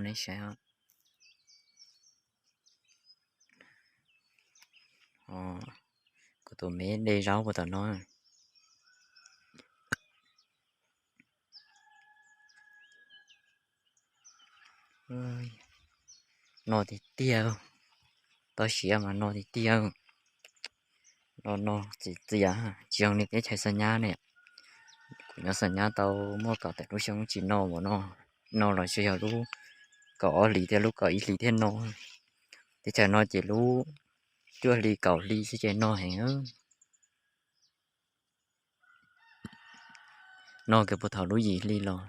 nej saib. Kuv tus me de zaub puag tom no. No tiag tiag, tau siav mas no tiag tiag. No no txias txias, tsis zoo li teb chaws Xas Nyab ne. Kuv nyob Xas Nyab tau muaj kaum tawm lub xyoo tsis no ua no, no los tsuas yog lub kaum ob hlis thiab lub kaum ib hlis thiab no. Teb chaws no ces lub cuaj hli kaum hli xwb ces no heev. No kiag puag thaum lub yim hli los.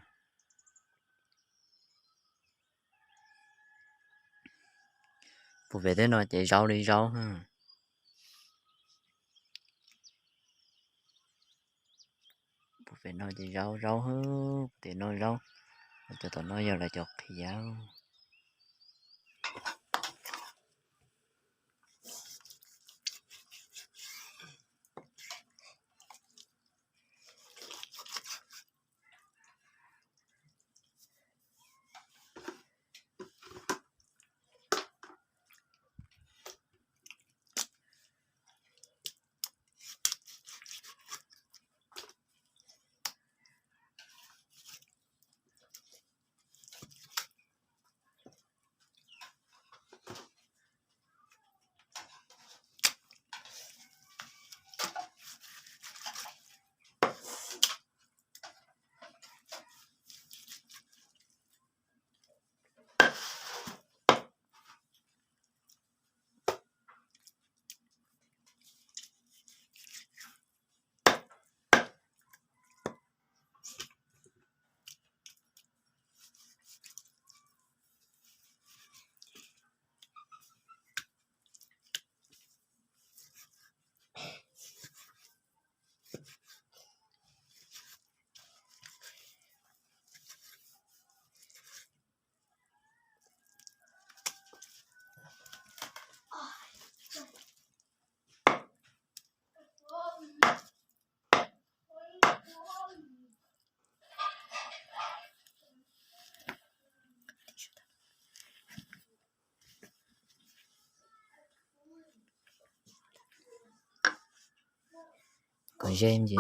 Puag pem tej no ces zaub li zaub. Puag pem no ces zaub zaub, puag pem no zaub. Cov tom no yog lawv cov qhiav. Kom ze ntsis.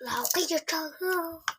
Los qij tsawg tsawg xwb.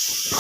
Tus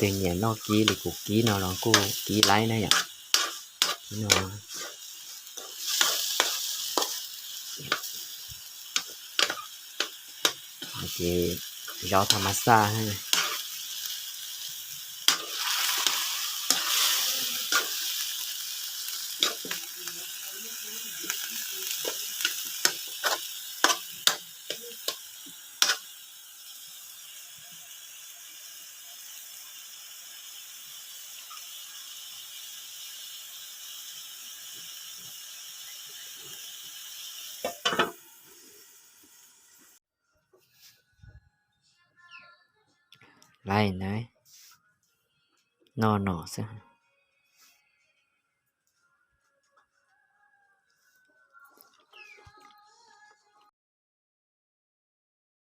nyiam noj kib li kuv kib no los kuj kib laib na yom. Kib no ces zaub tha mas xaj. Laib na, noj no xwb.